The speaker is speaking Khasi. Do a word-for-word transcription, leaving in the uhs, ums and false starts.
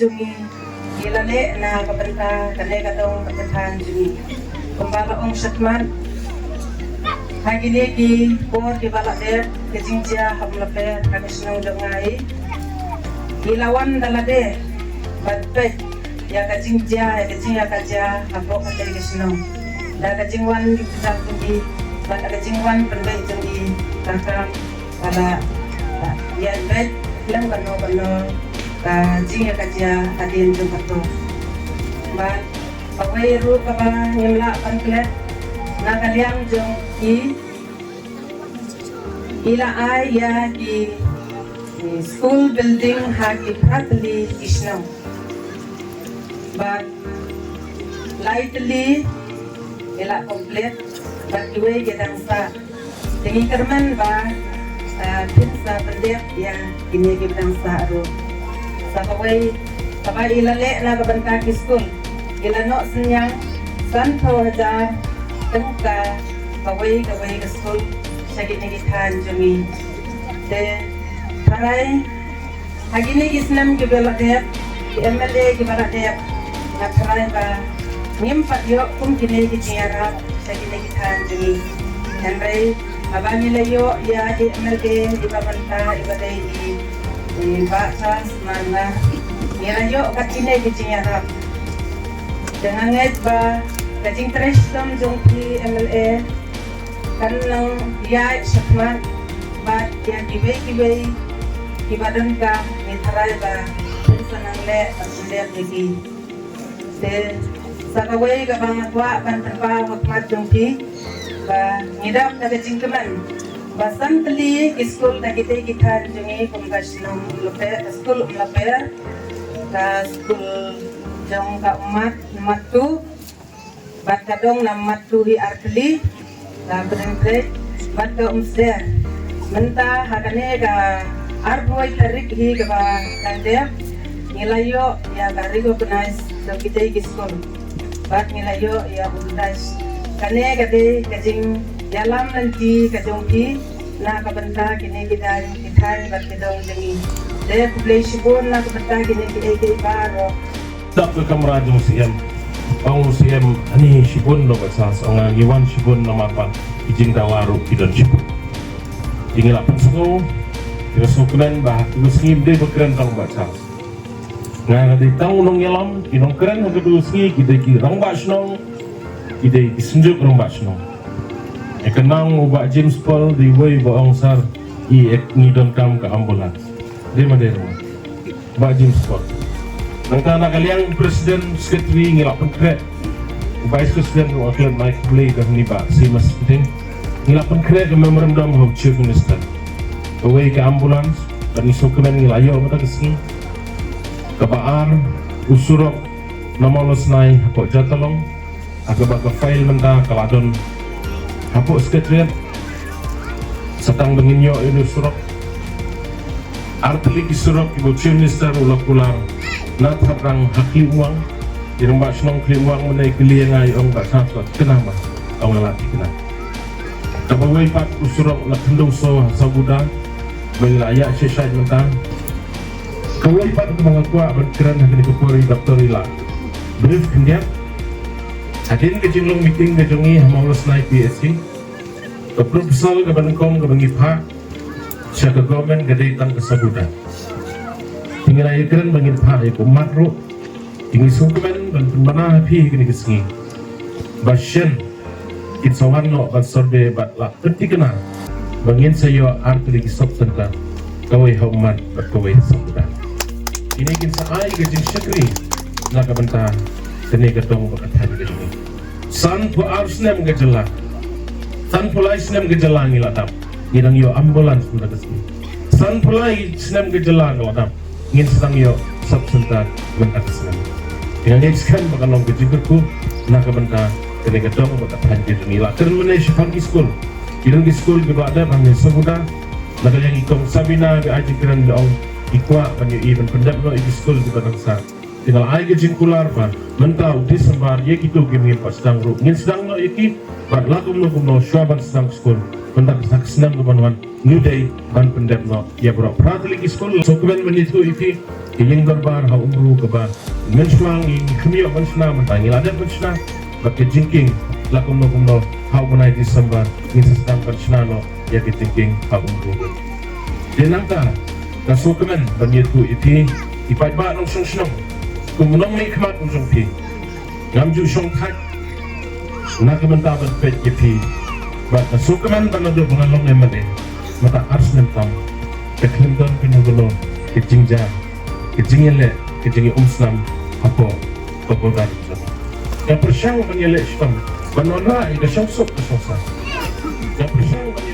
Jong ngi, ngi la leh na ka bynta kane ka dong ka thaiñ jong ngi. Kumba la ong shakhmat, ha kine ki por kiba la dep, ka jingjia ha Umlaper ha ka shnong jong ngi, ngi la wan da lade bad peit ïa ka jingjia, ïa ka jingïakajia hapoh kata ka shnong. Da ka jingwan jingpyrshang jong ngi bad da ka jingwan pynbeit jong ngi, ka kam ka la ïa peit lem kano kano ka jingïakajia hadien jong kato. Bad kawei ruh kaba ngim lah ban klet na ka liang jong i, i la ai ïa ki school building ha ki phra tylli ki shnong. Bad lai tylli i la complete bad kiwei ki dang sah. Te ngi kyrmen ba, ah, phin sa pyndep ïa kine kiba dang sah ruh. Sa kawei kaba i la leh na ka bynta ki skul, i la noh synñiang sanphew hajar tyngka kawei kawei ka skul sha kine ki thaiñ jong ngi. Te tharai ha kine ki snem kiba la dep, ki M L A kiba la dep, nga tharai ba ngim pat ïoh kum kine ki jingïarap sha kine ki thaiñ jong ngi. Hynrei haba ngi la ïoh ïa i M L A iba mynta iba dei i, i Bah Charles Marngar, ngi la ïoh kat kine ki jingïarap. Te nga ngeit ba ka jingtrei shitom jong phi M L A kan nang ïaid shakhmat bad ïa kiwei kiwei kiba donkam, ngi tharai ba phin sa nang leh ban pyndep ïa ki. Te sa kawei kaba nga kwah ban pynpaw ha khmat jong phi ba ngi dap da ka jingkmen ba san tylli ki skul da kitei ki thaiñ jong ngi kum ka shnong Umlaper, ka skul Umlaper, ka skul jong ka Ummat, Ummat tu, bad ka dong na Ummat tu hi ar tylli, ka Pdeng Trek, bad ka Umsder. Mynta ha kane ka arphew tarik hi kaba dang dep, ngi la ïoh ïa ka recognize jong kitei ki skul. Bad ngi la ïoh ïa u dais. Kane ka dei ka jingïalam lynti ka jong phi na ka bynta kine ki dong ki thaiñ bad ki dong jong ngi. Te khublei shibun na ka bynta kine kiei kiei baroh. Dap ka kamra jong C M. Ong C M, ani shibun dong ka sa, ong ngi wan shibun namar ba ki jingdawa ruh ki don shibun. Te ngi la pynsngew, ngi la sngewkmen ba ha kine ki sngi ym dei ba kren tang ba sa. Nga nga dei tang u nongïalam, ki nongkren ha kine ki sngi ki dei ki rangbah shnong, ki dei ki synjuk rangbah shnong. Ïa ka nang u Bah James Paul dei uwei ba ong sir, i ek ngi donkam ka ambulance. Dei ma dei ruh. Bah James Paul. Nangta na ka liang president, secretary ngi la pynkhreh. Vice president ruh nga klet mai khublei ka hynni Bah Seumas Pdeng. Ngi la pynkhreh ka memorandum ha u chief minister. Kawei ka ambulance, bad ngi sngewkmen ngi la ïoh mynta ka sngi. Kaba ar, u surok na Mawlasnai hapoh Jatalong. Ha kaba ka file mynta ka la don hapoh secretariat. Sa tang ba ngin ïoh ïa u surok. Ar tylli ki surok kiba u chief minister u la kular na Thadrang ha Khliehwang. I rangbah shnong Khliehwang mynne kylli ïa nga, i ong Bah Seumas, kane ma, ong nga la thikna. Kaba wei pat u surok na Khyndew Soo ha Sabuda ba i la ïa shisha mynta. Kawei pat kaba nga kwah ban kren ha kane ka por i doktor i la brief khyndiat. Hadien ka jinglong meeting ka jong ngi ha Mawlasnai P S C, ka proposal kaba nyngkong kaba ngi phah sha ka government ka dei tang ka Sabuda. Te ngi la ïakren ba ngin phah ïa ka Ummat ruh. Te ngi sngewkmen ban pynbna ha phi ha kane ka sngi ba shen kin sa wan noh ban survey bad la pynthikna ba ngin sa ïoh ar tylli ki sub center, kawei ha Ummat bad kawei ha Sabuda. Kine kin sa ai ka jingshakri na ka bynta kane ka dong bad ka thaiñ ka jong ngi. Sanphew ar snem ka jylla, sanphew lai snem ka jylla ngi la dap, ngi dang ïoh ambulance mynta ka sngi. Sanphew lai snem ka jylla ngi la dap, ngin sa dang ïoh sub center mynta ka sngi. Te nga ngeit skhem ba kan long ka jingkyrkhu na ka bynta kane ka dong bad ka thaiñ ka jong ngi. La kren mynne shaphang ki skul, ki don ki skul kiba la dep hangne Sabuda. Na ka liang i kong Sabina ka ai jingkren, i ong i kwah ban ïohi ban pyndep noh ïa ki skul kiba dang sah. Te nga la ai ka jingkular ba mynta u December ïa kito kiba ngim pat sdang ruh ngin sdang noh ïa ki. Bad la kumno kumno shuwa ban sdang skul mynta ka snem kaban wan, ngi dei ban pyndep noh ïa baroh phra tylli ki skul. Sngewkmen ban ïathuh ïa phi, Ka ïing dorbar ha Umru kaba mynshuwa ngi khmih ban shna, mynta ngi la dep ban shna. Bad ka jingkieng la kumno kumno ha u bnai December ngin sa sdang ban shna noh ïa ka jingkieng ha Umru. Te nangta nga sngewkmen ban ïathuh ïa phi ki paidbah nongshong shnong, kum u nongmihkhmat u jong phi. Ngam ju shong thait na ka bynta ban peit ïa phi. Bad nga sngewkmen ba naduh ba nga long M L A mynta ar snem tam, te khlem don kano kano ka jingjia, ka jingïaleh, ka jingïaumsnam hapoh ka border. Nga pyrshang ban ïaleh shitom ban wanrah ïa ka shongsuk ka shongsaiñ. Nga pyrshang ban